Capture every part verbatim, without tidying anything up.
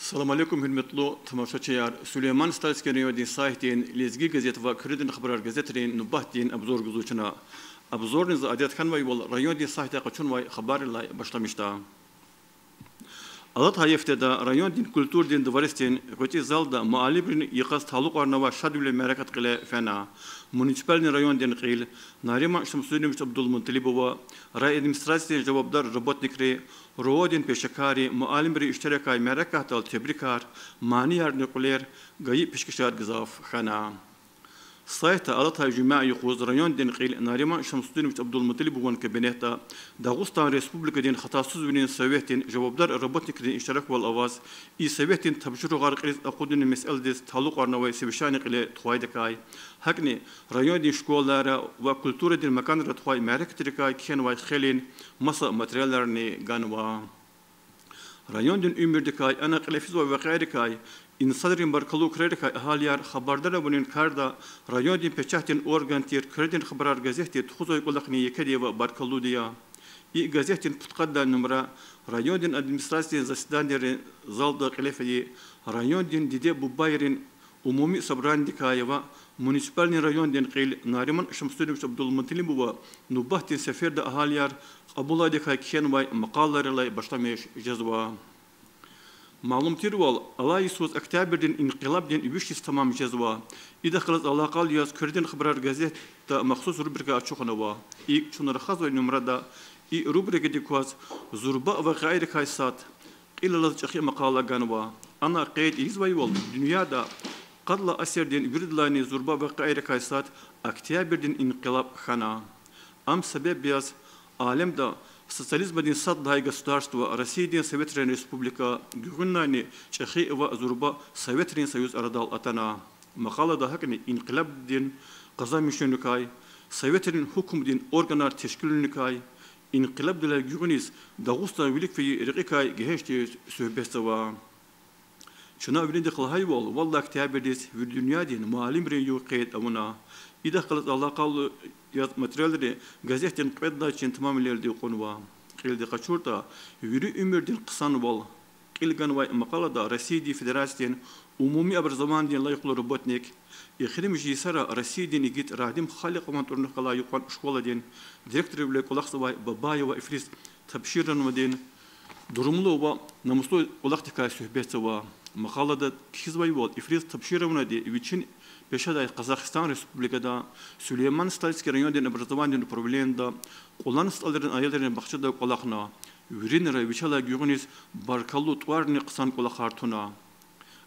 Салам алейкум, гьуьрметлу тамашачияр! Сулейман-Стальский райондин сайтдин Лезги газет ва Куьредин хабарар газетрин нубатдин обзор гузва чна. Обзорни за адет хьанвайвал райондин сайтдай къачунвай хабаррилай башламишда. Алатай гьафтеда райондин культурадин дворецдин гъвечӀи залда муаллимрин йикъаз талукьарнавай шадвилин мярекат кьиле фена. Муниципальный райондин кьил Нариман Шамсудинович Абдулмуталибова, райадминистрациядин жавабдар работникри, РООО-дин пешекарри муаллимрин иштиракай мярекатдал тебрикар, маниярни кьуьлер, гайи пишкешар гзаф хьана. Сайтда алатай жуьмя юкъуз райондин кьил Нариман Шамсудинович Абдулмуталибован кабинетда Дагъустан Республикадин хатасузвилин советдин жавабдар работникрин иштираквал аваз, и советдин тапшуругъар кьилиз акъудунин месэладиз талукьарнавай совещание кьиле тухвайдакай, гьакӀни райондин школайра ва культурадин маканра тухвай мярекатрикай кхьенвай хилин маса материаларни ганва. Райондин уьмуьрдикай, ана кьиле физвай вакъиайрикай, инсанрин баркаллу крарикай агьалияр хабардар авунин карда райондин печатдин орган тир Куьредин хабарар газетди тухузвай кӀвалахни екеди ва баркаллуди я. И газетдин пудкъаддилай нумра райондин администрациядин заседанийрин залда кьиле фейи райондин диде-бубайрин умуми собранидикай ва муниципальный райондин кьил Нариман Шамсудинович Абдулмуталибова нубатдин сеферда агьалияр кьабулайдакай кхьенвай макъалайрилай башламиш жезва. Малум тирвал, алай йисуз Октябрдин инкъилабдин виш йис тамам жезва. Идахъ галаз алакъалу яз Куьредин хабарар газетда махсус рубрика ачухнава. ИкӀ, чун рахазвай нумрада и рубрикадик кваз зурба вакъиайрикай сад кьил алаз чӀехи макъала ганва. Ана къейд ийизвайвал, дуьньяда къад лагьай асирдин виридалайни зурба вакъиайрикай сад Октябрдин инкъилаб хьана. Ам себеб яз алемда социализмдин сад лагьай государство, Россиядин Советрин Республика, гуьгъуьнлайни чӀехи ва зурба Советрин Союз арадал атана. Макъалада гьакӀни инкъилабдин къазанмишуникай, Советрин гьукумдин органар тешкилуникай, инкъилабдилай гуьгъуьниз Дагъустан вилик фейи рекьикай гегьенш тийиз суьгьбетзава. Чна винидихъ лагьайвал, вад лагьай октябрдиз вири дуьньядин муаллимрин югъ къейд авуна. Идахъ галаз алакъалу яз материалри газетдин кьвед лагьай чин тамамвилелди кьунва. Кьилди къачуртӀа, вири уьмуьрдин хъсанвал кьил ганвай макъалада Россиядин Федерациядин умуми образованидин лайихлу работник, эхиримжи йисара Россиядин игит Радим Халикъован тӀварунихъ галай юкьван школадин директорвиле кӀвалахзавай Бабаева Ифриз Тапшировнадин дурумлу ва намуслу кӀвалахдикай суьгьбетзава. Макъалада кхьизвайвал, Ифриз Тапшировнади вичин пешедай Къазахстан Республикада, Сулейман-Стальский райондин образованидин управленида, Кьулан СтӀалрин аялрин бахчада кӀвалахна. Виринра вичелай гуьгъуьниз баркаллу тӀварни хъсан кӀвалахар туна.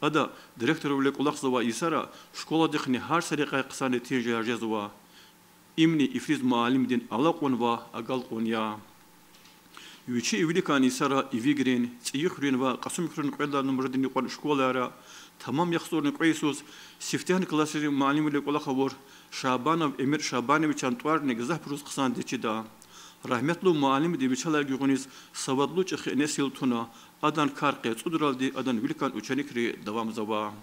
Ада директорвиле кӀвалахзавай йисара школадихъни гьар са рекьяй хъсан нетижаяр жезва. Имни Ифриз муаллимдин алакьун ва агалкьун я. Вичи виликан йисара Ивигрин, ЦӀийи хуьруьн ва Кьасумхуьруьн кьвед лагьай нумрадин юкьван школайра тамам яхцӀурни кьве йисуз сифтегьан классрин муаллимвиле кӀвалах авур Шабанов Эмир Шабановичан тӀварни гзафбуруз хъсан течида. Рагьметлу муаллимди вичелай гуьгъуьниз савадлу чӀехи несил туна, адан кар къе цӀудралди адан виликан ученикри давамзава.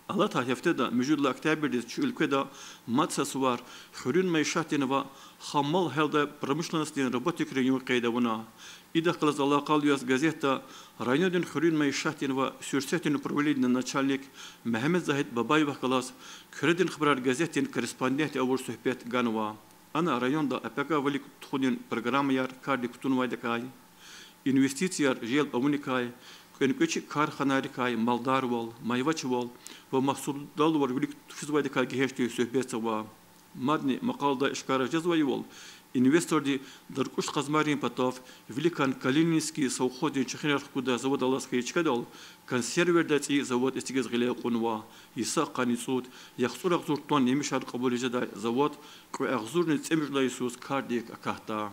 Алатай гьафтеда, муьжуьд лагьай октябрдиз, чи уьлкведа мад са сувар хуьруьн майишатдин ва хаммал гьялдай промышленностдин работникрин югъ къейд авуна. Идахъ галаз алакъалу яз газетда райондин хуьруьн майишатдин ва суьрсетдин управленидин начальник Мегьамед-Загьид Бабаевахъ галаз Куьредин хабарар газетдин корреспондентди авур суьгьбет ганва. Ана районда АПК вилик тухунин программаяр кардик кутунвайдакай, инвестицияр желб авуникай, кӀвенкӀвечи карханайрикай малдарвал, майвачивал ва магьсулдалвал вилик физвайдакай гегьенш тийиз суьгьбетзава. Мадни макъалада ашкара жезвайвал, инвесторди Даркуш Къазмайрин патав виликан Калининский совхоздин чехинар хкуддай завод алаз хьайи чкадал консервердай цӀийи завод эцигиз гъиле кьунва. Йиса къанни цӀуд, яхцӀур агъзур тонн емишар кьабулиз жедай завод кьве агъзурни цӀемуьжуьд лагьай йисуз кардик акатда.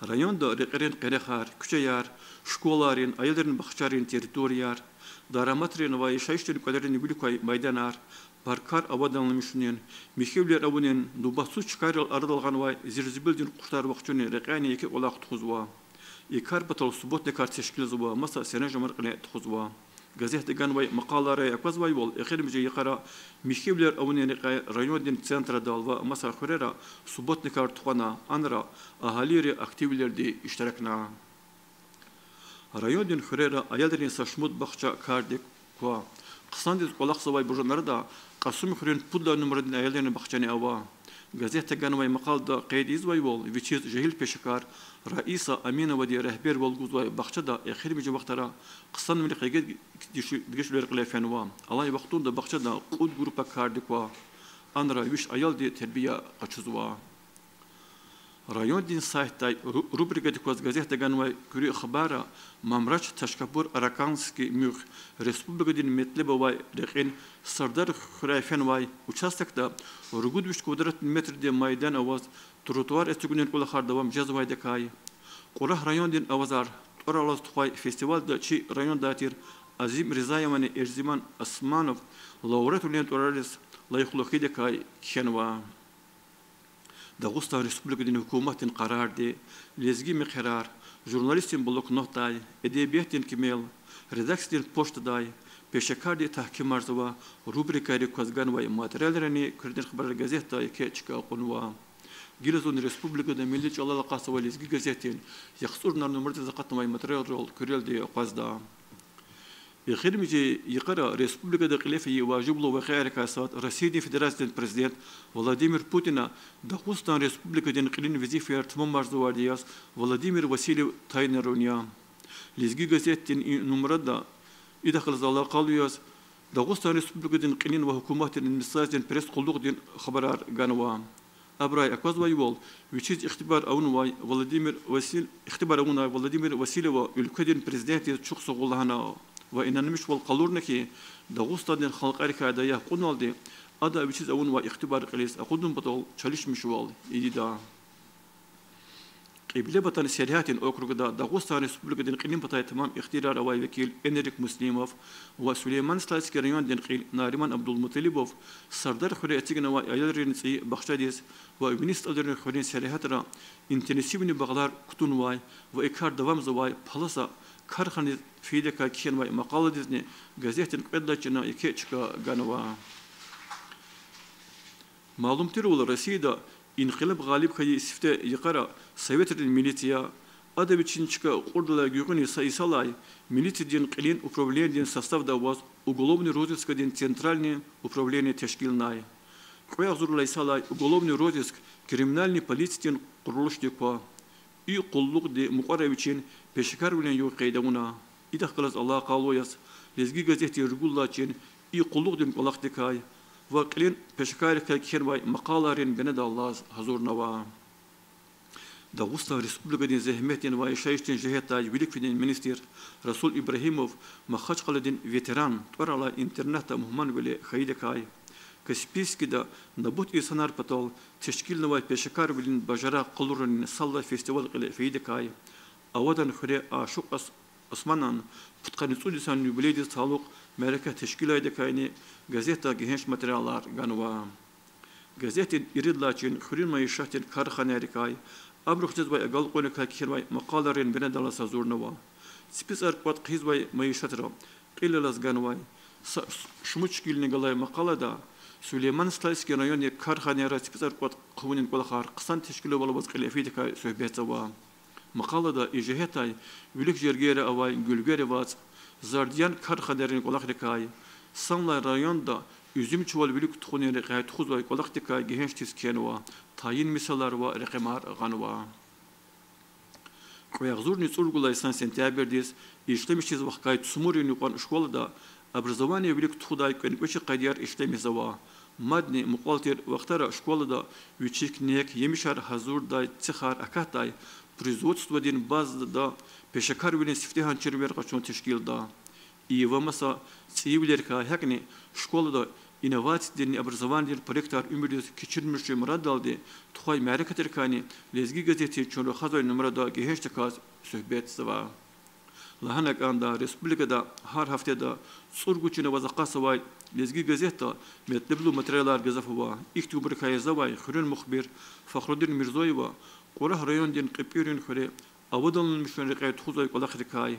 Районда рекьерин къерехар, куьчеяр, школайрин, аялрин бахчайрин территорияр, дараматрин ва яшайишдин кӀвалерин вилик квай майданар, паркар аваданламишунин, михьивилер авунин, нубатсуз чкайрал арадал гъанвай зирзибилдин къушар вахчунин рекьяйни еке кӀвалах тухузва. И кар патал субботникар тешкилзава, маса серенжемар кьиле тухузва. Газетда ганвай макъалайрай аквазвайвал, эхиримжи йикъара михьивилер авунин рекьяй райондин центрадал ва маса хуьрера субботникар тухвана, анра агьалийри активвилелди иштиракна. Райондин хуьрера аялрин са шумуд бахча кардик ква. Хъсандиз кӀвалахзавай бужун арада Кьасумхуьруьн пуд лагьай нумрадин аялрин бахчани ава. Газетда ганвай макъалада къейд ийизвайвал, вичиз жегьил пешекар Раиса Аминовади регьбервал гузвай бахчада эхиримжи вахтара хъсанвилихъ ЕГЭ дегишвилер кьиле фенва. Алай вахтунда бахчада кьуд группа кардик ква. Анра виш аялди тербия къачузва. Райондин сайтдай ру-, рубрикадик кваз газетда ганвай куьруь хабарра, Мамрач-Ташкапур-Араканский муьгъ республикадин метлеб авай рекьин Сардар хуьряй фенвай участокда ругуд виш квадратный метрдин майдан аваз тротуар эцигунин кӀвалахар давам жезвайдакай. Кьурагь райондин авазар тӀвар алаз тухвай фестивальда чи райондай тир Азим Ризаевани Эрзиман Османов лауреатвилин тӀварариз лайихлу хьайидакай кхьенва. Дагъустан Республикадин гьукуматдин къарарди лезги мехъерар, журналистдин блокнотдай, эдебиятдин кимел, редакциядин почтадай, пешекарди тагькимарзава рубрикайрик кваз ганвай материалрини Куьредин хабарар газетда еке чка кьунва. Гила зун республикада милли чӀалал акъатзавай Лезги газетдин яхцӀурни нумрадиз акъатнавай материалрал куьрелди акъвазда. Эхиримжи йикъара республикада кьиле фейи важиблу вакъиайрикай сад Россиядин Федерациядин Президент Владимир Путина Дагъустан Республикадин кьилин везифаяр тамамарзавайди яз Владимир Васильев тайинарун я. Лезги газетдин и нумрада идахъ галаз алакъалу яз Дагъустан Республикадин кьилин ва гьукуматдин администрациядин пресс-къуллугъдин хабарар ганва. Абурай аквазвайвал, вичиз ихтибар авунвай Владимир Василь-, ихтибар авунай Владимир Васильева уьлкведин Президентдиз чухсагъул лагьана ва инанмишвал къалурна хьи, Дагъустандин халкьарикай даях кьуналди ада вичиз авунвай ихтибар кьилиз акъудун патал чалишмишвал ийида. Кьиблепатан сергьятдин округда Дагъустан Республикадин кьилин патай тамам ихтияр авай векил Энрик Муслимов ва Сулейман-Стальский райондин кьил Нариман Абдулмуталибов Сардар хуьре эцигнавай аялрин цӀийи бахчадиз ва Винисталрин хуьруьн сергьятра интенсивный багълар кутунвай ва и кар давамзавай Паласа карханадиз фейидакай кхьенвай макъаладизни газетдин кьвед лагьай чна еке чка ганва. Малум тирвал, Россияда инкъилаб гъалиб хьайи сифте йикъара советрин милиция, ада вичин чка кьурдалай гуьгъуьниз са йисалай милициядин кьилин управленидин составда аваз уголовный розыскдин центральный управление тешкилнай. Кьве агъзур лагьай йисалай уголовный розыск криминальный полициядин къурулушдик ква. И къуллугъди мукьвара вичин пешекарвилин югъ къейд авуна. Идахъ галаз алакъалу яз Лезги газетди ругуд лагьай чин и къуллугъдин кӀвалахдикай ва кьилин пешекаррикай кхьенвай макъалайрин бинедаллаз гьазурнава. Дагъустан Республикадин зегьметдин ва яшайишдин жигьетдай вилик фидин министр Расул Ибрагьимов Махачкъаладин Ветеран тӀвар алай интернатда мугьманвиле хьайидакай, Каспийскда набут инсанар патал тешкилнавай пешекарвилин бажарагъ къалурунин сад лагьай фестиваль кьиле фейидакай, Авадан хуьре Ашукь Ос-, Османан пудкъанни цӀуд йисан юбилейдиз талукь мярекат тешкилайдакайни газетда гегьенш материалар ганва. Газетдин ирид лагьай чин хуьруьн майишатдин карханайрикай, абурухъ жезвай агалкьунрикай кхьенвай макъалайрин бинедаллаз гьазурнава. ЦипицӀар кӀватӀ хъийизвай майишатра кьил алаз ганвай са шумуд шикилни галай макъалада Сулейман-Стальский райондин карханайра ципицӀар кӀватӀ хъувунин кӀвалахар хъсан тешкилвал аваз кьиле фейидакай суьгьбетзава. Макъалада и жигьетдай вилик жергейра авай Гуьлгери вацӀ, Зардиян карханайрин кӀвалахрикай, санлай районда уьзуьмчивал вилик тухунин рекьяй тухузвай кӀвалахдикай гегьеншдиз кхьенва, тайин мисалар ва рекъемар гъанва. Кьве агъзурни цӀуругуд лагьай йисан сентябрдиз ишлемишиз вахкай Цумуррин юкьван школада образование вилик тухудай кӀвенкӀвечи къайдаяр ишлемишзава. Мадни мукьвал тир вахтара школада вичик нек, емишар гьазурдай цехар акатдай, производстводин базада пешекарвилин сифтегьан чирвилер къачун тешкилда. Ия ва маса цӀийивилерикай гьакӀни школада инновациядинни образованидин проектар уьмуьрдиз кечирмишун мураддалди тухвай мярекатрикайни Лезги газетдин чун рахазвай нумрада гегьеншдаказ суьгьбетзава. Лагьана кӀанда, республикада гьар гьафтеда цӀуругуд чин аваз акъатзавай Лезги газетда метлеблу материалар гзаф ава. Ихьтин рубрикаяр авай хуьруьн мухбир Фахрудин Мирзоева Кьурагь райондин КьепӀирин хуьре авадалмишунрин рекьяй тухузвай кӀвалахрикай,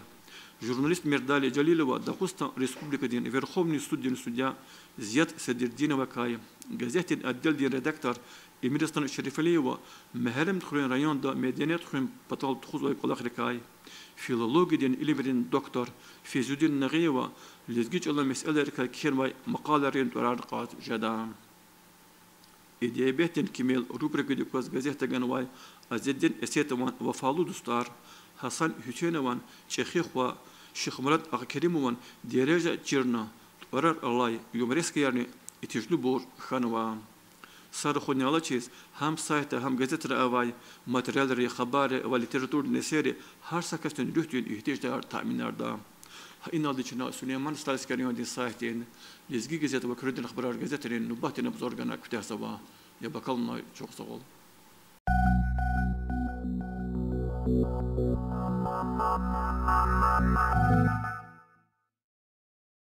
Журналист Мердали Жалилова Дагъустан Республикадин Верховный суддин судья Зият Седирдиновакай, газетдин отделдин редактор Эмирастан Шерифалиева Мегьарамдхуьруьн районда меденият хуьн патал тухузвай кӀвалахрикай, филологиядин илимрин доктор Фейзудин Нагъиева лезги чӀалан месэлайрикай кхьенвай макъалайрин тӀварар кьаз жеда. Эдебиятдин кимел рубрикадик кваз газетда ганвай Азиздин Эсетован Вафалу дустар, Гьасан Гьуьсейнован ЧӀехи хва, Шихмурад Агъакеримован Дережа чирна тӀварар алай юморескиярни итижлубур хьанва. Са рахунни алачиз, гьам сайтда, гьам газетра авай материалри, хабарри ва литературни эсерри гьар са касдин руьгьдин игьтияжар таъминарда. Гьа иналди чна Сулейман-Стальский райондин сайтдин Лезги газет ва Куьредин хабарар газетрин нубатдин обзор гана куьтягьзава. Яб акалунай, чухсагъул.